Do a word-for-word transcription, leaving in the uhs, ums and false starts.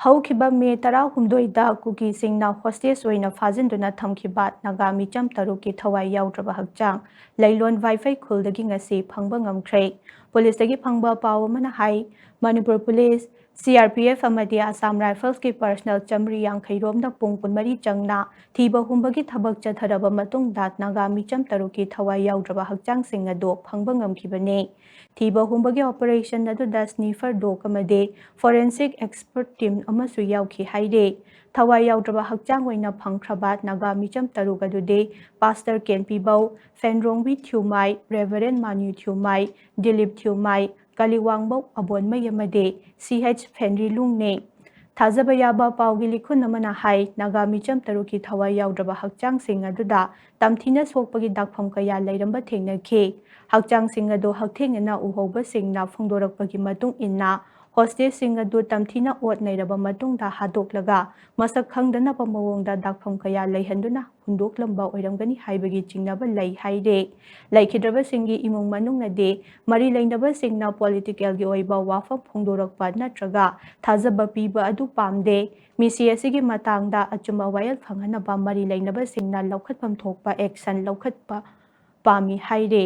ꯍꯧꯈꯤꯕ ꯃꯦ ꯇꯔꯥꯍꯨꯝꯗꯣꯏꯗ ꯀꯨꯀꯤꯁꯤꯡꯅ ꯍꯣꯁꯇꯦꯖ ꯑꯣꯏꯅ ꯐꯥꯖꯤꯟꯗꯨꯅ ꯊꯝꯈꯤꯕ ꯅꯥꯒꯥ ꯃꯤꯆꯝ ꯇꯔꯨꯛꯀꯤ ꯊꯋꯥꯏ ꯌꯥꯎꯗ꯭ꯔꯕ ꯍꯛꯆꯥꯡ ꯂꯩꯂꯣꯟ ꯋꯥꯏꯐꯩ ꯈꯨꯜꯗꯒꯤ ꯉꯁꯤ ꯐꯪꯕ ꯉꯝꯈ꯭ꯔꯦ꯫ ꯄꯨꯂꯤꯁꯇꯒꯤ ꯐꯪꯕ ꯄꯥꯎ ꯑꯃꯅ ꯍꯥꯏ, Manipur police, C R P F ꯑꯃꯗꯤ ꯑꯁꯥꯝ ꯔꯥꯏꯐꯜꯁꯀꯤ ꯄꯔꯁꯅꯦꯜ ꯆꯥꯃꯔꯤ ꯌꯥꯡꯈꯩ ꯔꯣꯝꯅ ꯄꯨꯡ ꯀꯨꯟꯃꯔꯤ ꯆꯪꯅ ꯊꯤꯕ ꯍꯨꯝꯕꯒꯤ ꯊꯕꯛ ꯆꯠꯊꯔꯕ ꯃꯇꯨꯡꯗ ꯅꯥꯒꯥ ꯃꯤꯆꯝ ꯇꯔꯨꯛꯀꯤ ꯊꯋꯥꯏ ꯌꯥꯎꯗ꯭ꯔꯕ ꯍꯛꯆꯥꯡꯁꯤꯡ ꯑꯗꯨ ꯐꯪꯕ ꯉꯝꯈꯤꯕꯅꯤ꯫ ꯊꯤꯕ ꯍꯨꯝꯕꯒꯤ ꯑꯣꯄꯔꯦꯁꯟ ꯑꯗꯨꯗ ꯁ꯭ꯅꯤꯐꯔ ꯗꯣꯒ ꯑꯃꯗꯤ ꯐꯣꯔꯦꯟꯁꯤꯛ ꯑꯦꯛꯁꯄꯔꯠ ꯇꯤꯝ ꯑꯃꯁꯨ ꯌꯥꯎꯈꯤ ꯍꯥꯏꯔꯤ꯫ ꯊꯋꯥꯏ ꯌꯥꯎꯗ꯭ꯔꯕ ꯍꯛꯆꯥꯡ ꯑꯣꯏꯅ ꯐꯪꯈ꯭ꯔꯕ ꯅꯥꯒꯥ ꯃꯤꯆꯝ ꯇꯔꯨꯛ ꯑꯗꯨꯗꯤ ꯄꯥꯁꯇꯔ ꯀꯦꯟꯄꯤꯕꯧ, ꯐꯦꯟꯔꯣꯡꯕꯤ ꯊ꯭ꯌꯨꯃꯥꯏ, ꯔꯦꯚꯔꯦꯟ ꯃꯥꯅ꯭ꯌꯨ ꯊ꯭ꯌꯨꯃꯥꯏ, ꯗꯤꯂꯤꯞ ꯊ꯭ꯌꯨꯃꯥꯏ, ꯀꯂꯤꯋꯥꯡꯕꯧ ꯑꯕꯣꯟꯃꯩ ꯑꯃꯗꯤ ꯁꯤ ꯑꯩꯆ ꯐꯦꯟꯔꯤꯂꯨꯡꯅꯤ꯫ ꯊꯥꯖꯕ ꯌꯥꯕ ꯄꯥꯎꯒꯤ ꯂꯤꯈꯨꯟ ꯑꯃꯅ ꯍꯥꯏ, ꯅꯥꯒꯥ ꯃꯤꯆꯝ ꯇꯔꯨꯛꯀꯤ ꯊꯋꯥꯏ ꯌꯥꯎꯗ꯭ꯔꯕ ꯍꯛꯆꯥꯡꯁꯤꯡ ꯑꯗꯨꯗ ꯇꯝꯊꯤꯅ ꯁꯣꯛꯄꯒꯤ ꯗꯥꯛꯐꯝ ꯀꯌꯥ ꯂꯩꯔꯝꯕ ꯊꯦꯡꯅꯈꯤ꯫ ꯍꯛꯆꯥꯡꯁꯤꯡ ꯑꯗꯨ ꯍꯛꯊꯦꯡꯅꯅ ꯎꯍꯧꯕꯁꯤꯡꯅ ꯐꯣꯡꯗꯣꯔꯛꯄꯒꯤ ꯃꯇꯨꯡ ꯏꯟꯅ, ꯍꯣꯁꯇꯦꯖꯁꯤꯡ ꯑꯗꯨ ꯇꯝꯊꯤꯅ ꯑꯣꯠ ꯅꯩꯔꯕ ꯃꯇꯨꯡꯗ ꯍꯥꯠꯇꯣꯛꯂꯒ ꯃꯁꯛ ꯈꯪꯗꯅꯕ ꯃꯑꯣꯡꯗ ꯗꯥꯛꯐꯝ ꯀꯌꯥ ꯂꯩꯍꯟꯗꯨꯅ ꯍꯨꯟꯗꯣꯛꯂꯝꯕ ꯑꯣꯏꯔꯝꯒꯅꯤ ꯍꯥꯏꯕꯒꯤ ꯆꯤꯡꯅꯕ ꯂꯩ ꯍꯥꯏꯔꯦ꯫ ꯂꯩꯈꯤꯗ꯭ꯔꯕꯁꯤꯡꯒꯤ ꯏꯃꯨꯡ ꯃꯅꯨꯡꯅꯗꯤ ꯃꯔꯤ ꯂꯩꯅꯕꯁꯤꯡꯅ ꯄꯣꯂꯤꯇꯤꯀꯦꯜꯒꯤ ꯑꯣꯏꯕ ꯋꯥꯐꯝ ꯐꯣꯡꯗꯣꯔꯛꯄ ꯅꯠꯇ꯭ꯔꯒ ꯊꯥꯖꯕ ꯄꯤꯕ ꯑꯗꯨ ꯄꯥꯝꯗꯦ꯫ ꯃꯤꯁꯤ ꯑꯁꯤꯒꯤ ꯃꯇꯥꯡꯗ ꯑꯆꯨꯝꯕ ꯋꯥꯌꯦꯜ ꯐꯪꯍꯟꯅꯕ ꯃꯔꯤ ꯂꯩꯅꯕꯁꯤꯡꯅ ꯂꯧꯈꯠꯐꯝ ꯊꯣꯛꯄ ꯑꯦꯛꯁꯟ ꯂꯧꯈꯠꯄ ꯄꯥꯝꯃꯤ ꯍꯥꯏꯔꯦ꯫